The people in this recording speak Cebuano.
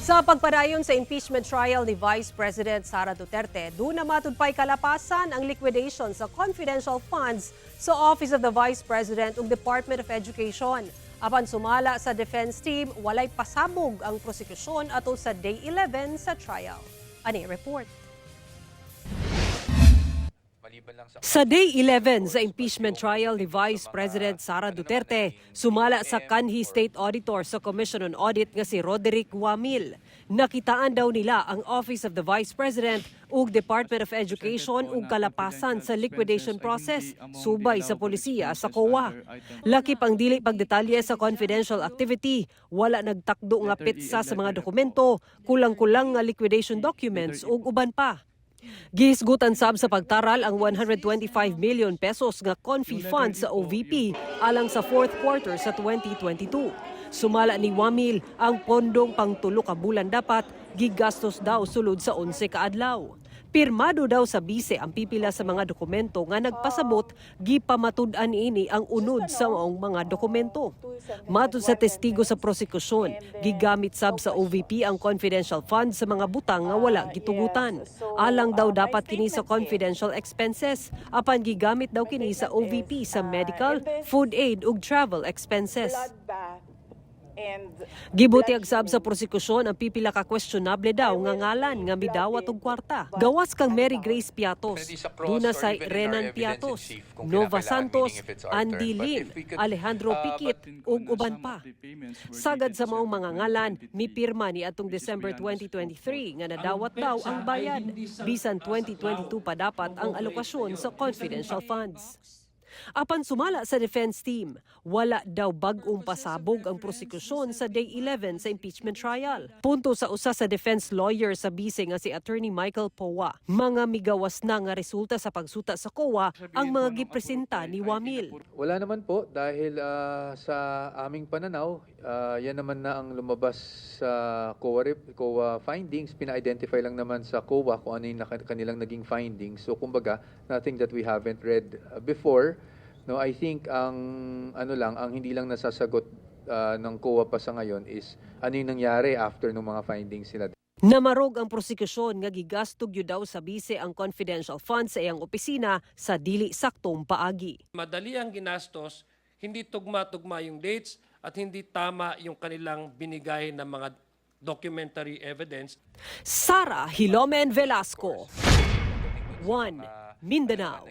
Sa pagpadayon sa impeachment trial ni Vice President Sara Duterte, duna matud pa'y kalapasan ang liquidation sa confidential funds sa Office of the Vice President ug Department of Education. Apan sumala sa defense team, walay pasabog ang prosekusyon ato sa day 11 sa trial. Ani report. Sa day 11 sa impeachment trial ni Vice President Sara Duterte, sumala sa kanhi State Auditor sa Commission on Audit nga si Roderick Wamil. Nakitaan daw nila ang Office of the Vice President ug Department of Education ug kalapasan sa liquidation process subay sa polisiya sa COA. Lakip ang dili pagdetalye sa confidential activity, wala nagtakdo nga petsa sa mga dokumento, kulang-kulang nga liquidation documents ug uban pa. Gihisgutan sab sa pagtaral ang ₱125 million nga confi fund sa OVP alang sa fourth quarter sa 2022. Sumala ni Wamil, ang pondong pangtulo ka bulan dapat gigastos daw sulod sa 11 ka adlaw. Pirmado daw sa bise ang pipila sa mga dokumento nga nagpasabot gipamatud-an ini ang unod sa maong mga dokumento. Matud sa testigo sa prosekusyon, gigamit sab sa OVP ang confidential fund sa mga butang nga wala gitugutan. Alang daw dapat kini sa confidential expenses, apan gigamit daw kini sa OVP sa medical, food aid ug travel expenses. Gibutyag sab sa prosekusyon ang pipila ka questionable daw nga ngalan nga midawat og kwarta. Gawas kang Mary Grace Piatos, duna say Renan Piatos, Nova Santos, Andy Lin, Alejandro Piquit ug uban pa. Sagad sa maong mga ngalan, mipirma ni atong December 2023 nga nadawat daw ang bayad. Bisan 2022 pa dapat ang alokasyon sa confidential funds. Apan sumala sa defense team, wala daw bag-ong pasabog ang prosekusyon sa day 11 sa impeachment trial. Punto sa usa sa defense lawyer sa bise nga si Attorney Michael Poa, mga migawas na nga resulta sa pagsuta sa COA ang mga gipresenta ni Wamil. Wala naman po dahil sa aming pananaw, yan naman na ang lumabas sa COA findings. Pina-identify lang naman sa COA kung ano yung kanilang naging findings. So kumbaga, nothing that we haven't read before. No, I think ang ano lang, ang hindi lang nasasagot ng COA pa sa ngayon is ano yung nangyari after ng mga findings nila. Namarog ang prosekusyon nga gigasto gyud daw sa bise ang confidential funds sa iyang opisina sa dili saktong paagi. Madali ang ginastos, hindi tugma-tugma yung dates at hindi tama yung kanilang binigay na mga documentary evidence. Sara Hilomen Velasco, 1 Mindanao.